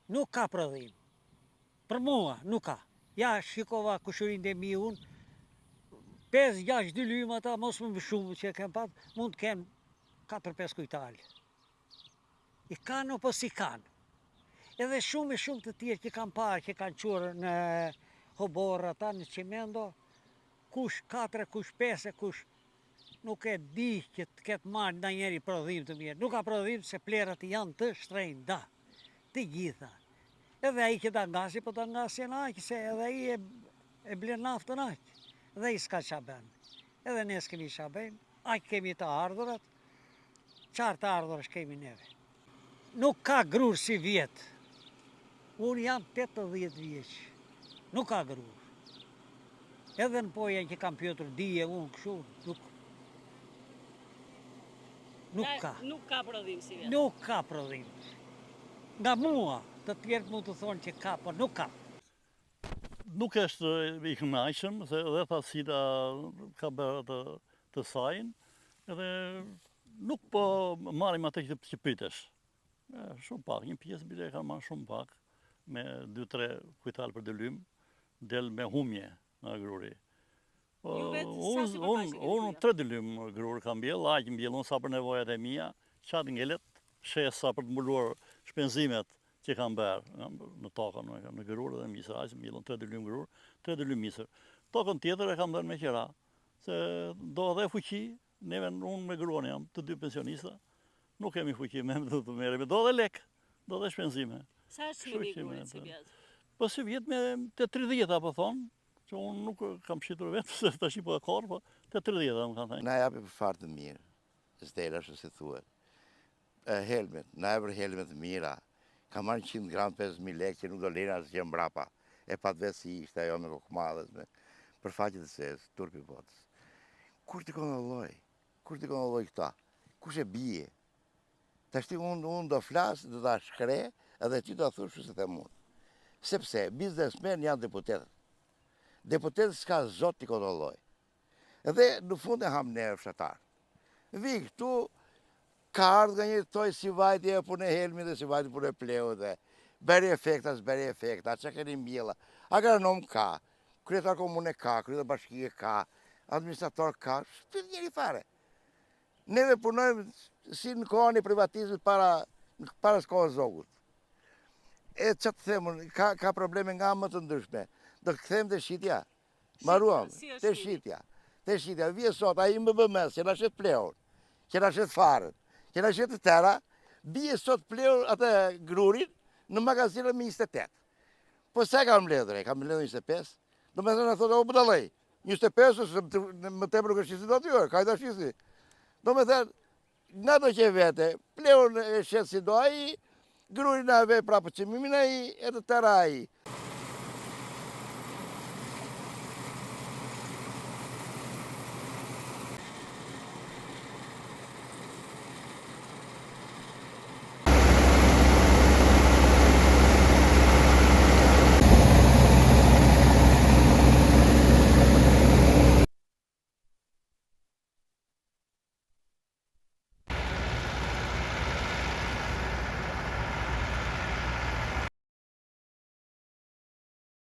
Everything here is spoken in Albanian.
Nuk ka prodhim. Për mua, nuk ka. Ja, shikova kushërinjtë e mi unë, 5-6 dylymë ata, mos më shumë që e kem pat, mund të kenë 4-5 kuintal. I kanë apo s'i kanë. Edhe shumë e shumë të tjerë që kam parë që kanë çuar në oborr ata në çimento, kush 4, kush 5, kush nuk e di që të ketë marrë ndonjëri prodhim të mirë. Nuk ka prodhim se plerat janë të shtrenjta, të gjitha. Edhe ai që ta ngasi, po ta ngasi në aq, se edhe ai e, e blen naftën aq. Dhe ai s'ka ça bën. Edhe ne s'kemi ça bëjmë, aq kemi të ardhurat, çfarë të ardhurash kemi neve. Nuk ka grurë sivjet. Unë jam 80 vjeç. Nuk ka grurë. Edhe në Pojën që kam pyetur dije unë kështu, nuk nuk ka. Nuk ka prodhim sivjet. Nuk ka prodhim. Nga mua, të tjerët mund të thonë që ka, po nuk ka. Nuk është i kënaqshëm, se edhe thatësira ka bërë atë të sajin, edhe nuk po marrim atë që, që pritesh. Shumë pak, një pjesë bile e kanë marrë shumë pak, me 2-3 kuintal për dylym, del me humje nga gruri. Po, Ju vetë sa sipërfaqe keni Unë tre dylym grurë kam mbjell, aq mbjell unë sa për nevojat e mia, ça të ngelet, shes sa për të mbuluar shpenzimet që kam bërë në tokën, në grurë dhe misër, aq mbjell unë tre dylym grurë, tre dylym misër. Tokën tjetër e kam dhënë me qera, se do edhe fuqi, neve unë me gruan jam, të dy pensionista, nuk kemi fuqi me të të merremi, do edhe lek, do edhe shpenzime. Sa është çmimi i grurit sivjet? Po sivjet me te 30 apo thonë, që unë nuk kam shitur vetë, se tash po e korr, po te 30 më kanë thënë. Na japi për farë të mirë, s'del ashtu si thuhet. Helmet, na e për helmet të mira. Ka marrë 100 gram 5.000 lekë që nuk do lejnë asgjë mbrapa. E pat vetë si ishte ajo me kokmadhes, me për faqe të zezë, turpi botës. Kush t'i kontrolloj? Kush t'i kontrolloj këta? Kush e bie? Tashti unë unë do flas, do ta shkre, edhe ti do thush se them unë. Sepse biznesmen janë deputetët. Deputetët s'ka zot t'i kontrolloj. Dhe në fund e ham ne fshatarët. Vi këtu, ka ardhë nga një toj si vajti e punë e helmit dhe si vajti punë e plehut dhe bëri efekta, s'bëri efekta, që keni mbjella. Agronom ka, kryetar komune ka, kryetar bashkie ka, administrator ka, s'pyet njeri fare. Neve punojmë si në kohën e privatizmit para, para së kohës Zogut. E që të them, ka, ka probleme nga më të ndryshme. Do të kthehemi te shitja, Maruam, te shitja, te shitja, vije sot, ai MBMS, që na shet plehun, që na shet farën, që na shet të tëra, bie sot plehun atë grurin në magazinë me 28. Po sa e kam mbledhur, e kam mbledhur 25, do me thënë, thotë, o budallej, 25, se më tepër nuk e shisi dot ju, ka i ta shisi. Do me thënë, Nga do që vete, plehun e shet si do ai, grurin e ve prapë çmimin ai, e të tëra ai.